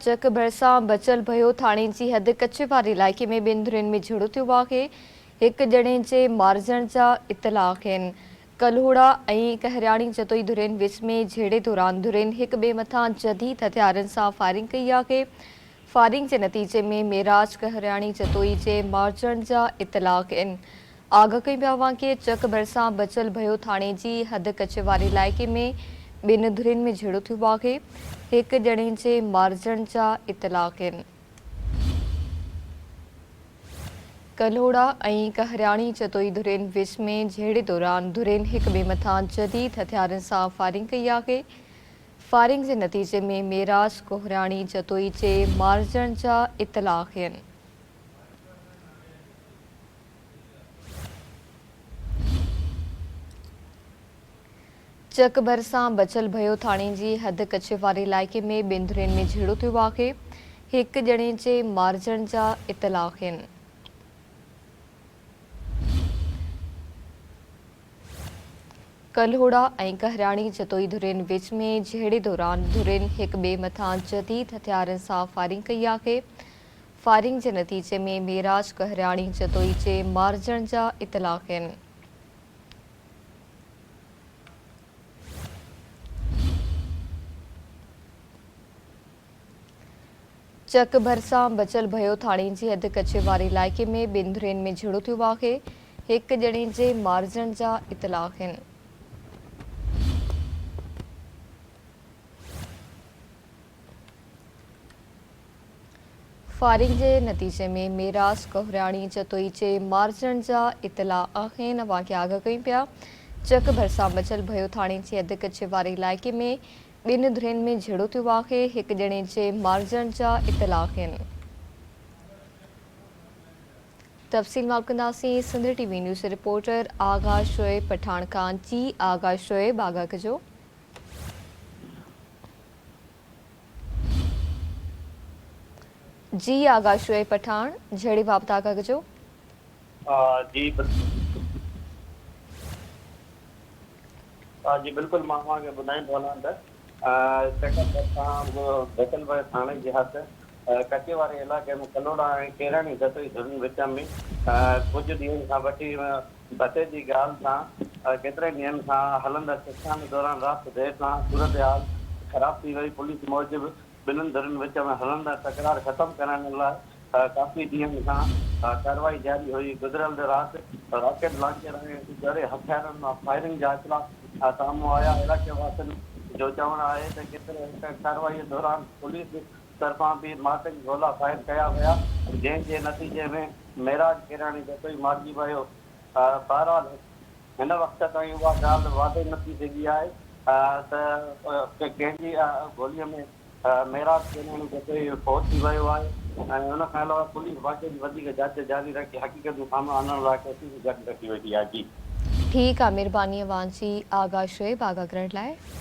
چڪ ڀرسان بچل ڀيو ٿاڻي جي حد ڪڇ واري علائقي ۾ ٻن ڌرين ۾ جهيڙو ٿيو آهي، هڪ ڄڻي جي مارجڻ جا اطلاع آهن. ڪلهوڙا ۽ ڪهرياڻي جتوئي ڌرين وچ ۾ جهيڙي دوران ڌرين هڪ ٻئي مٿان جديد هٿيارن سان فائرنگ ڪئي آهي، فائرنگ جي نتيجي ۾ معراج ڪهرياڻي جتوئي جي مارجڻ جا اطلاع آهن. آگاهه ڪيون پيا وانڪي چڪ ڀرسان بچل ڀيو ٿاڻي جي حد ڪڇ واري علائقي ۾ ٻن ڌرين ۾ جهيڙو ٿيو آهي، هڪ ڄڻي جي مارجڻ جا اطلاع آهن. ڪلهوڙا ۽ ڪهرياڻي جتوئي ڌرين وچ ۾ جهيڙي دوران ڌرين هڪ ٻئي مٿان جديد هٿيارن سان فائرنگ ڪئي آهي، فائرنگ جي نتيجي ۾ معراج ڪهرياڻي جتوئي جي مارجڻ جا اطلاع آهن. چڪ ڀرسان بچل ڀيو ٿاڻي جي حد ڪڇي واري علائقي ۾ ٻن ڌرين ۾ جهيڙو ٿيو آهي، هڪ ڄڻي جي مارجڻ جا اطلاع آهن. ڪلهوڙا ۽ ڪهرياڻي جتوئي ڌرين وچ ۾ جهيڙي دوران ڌرين هڪ ٻئي مٿان جديد هٿيارن سان فائرنگ ڪئي آهي، فائرنگ جي نتيجي ۾ معراج ڪهرياڻي جتوئي جي مارجڻ جا اطلاع آهن. چڪ ڀرسان بچل ڀيو ٿاڻي جي حد ڪڇي واري علائقي ۾ ٻن ڌرين ۾ جهيڙو ٿيو آهي، هڪ ڄڻي جي مارجڻ جا اطلاع آهن. فائرنگ جي نتيجي ۾ ميراث ڪهرياڻي جتوئي جي مارجڻ جا اطلاع آهن، اوهان کي آگاهه ڪيون پيا. چڪ ڀرسان بچل ڀيو ٿاڻي جي حد ڪڇي واري علائقي ۾ ٻن ڌرين ۾ جهيڙو ٿيو آهي، هڪ ڄڻي جي مارجڻ جا اطلاع آهن. تفصيل معلوم ڪنداسين سنڌ ٽي وي نيوز جي رپورٽر آغا شعيب پٺاڻ کان، جي آغا شعيب آگاهه ڪجو. جي آغا شعيب پٺاڻ جهڙي بابت آگاهه ڪجو. جي جي بلڪل مان اوهان کي ٻڌائيندو هلان ته چڪر ڀرسان بچل ڀيو ٿاڻي جي حد ڪچي واري علائقي ۾ ڪلهوڙا ۽ ڪيراڻي جتوئي ڌرين وچ ۾ ڪجهه ڏينهن کان وٺي ڀتي جي ڳالهه تان ڪيترن ڏينهن کان هلندڙ ڇڪتاڻ دوران رات دير سان صورتحال خراب ٿي وئي، پوليس موجب ٻنهن ڌرين وچ ۾ هلندڙ تڪرار ختم ڪرائڻ لاء ڪافي ڏينهن کان ڪارروائي جاري هئي، گذريل رات راڪيٽ لانچر ۽ ڳري هٿيارن مان فائرنگ جا اطلاع سامهون آيا، علائقي واسين جو چوڻ آهي ته ڪيتري ڪارروائي دوران پوليس طرفان به مارٽن گولا فائر ڪيا ويا، جنهن جي نتيجي ۾ معراج ڪيراڻي جتوئي مارجي ويو. بهرحال هن وقت تائين اها ڳالهه واضح نه ٿي سگهي آهي ته ڪنهن جي گوليء ۾ معراج ڪيراڻي جتوئي فوت ٿي ويو آهي ۽ ان کان علاوه پوليس واقعي جي وڌيڪ جاچ جاري رکي حقيقتون سامهون آڻڻ لاء ڪوششون جاري رکي ويٺي آهي. جي. ٺيڪ آ مھرباني اوھان جي آغا شعيب آگاھ ڪرڻ لاء.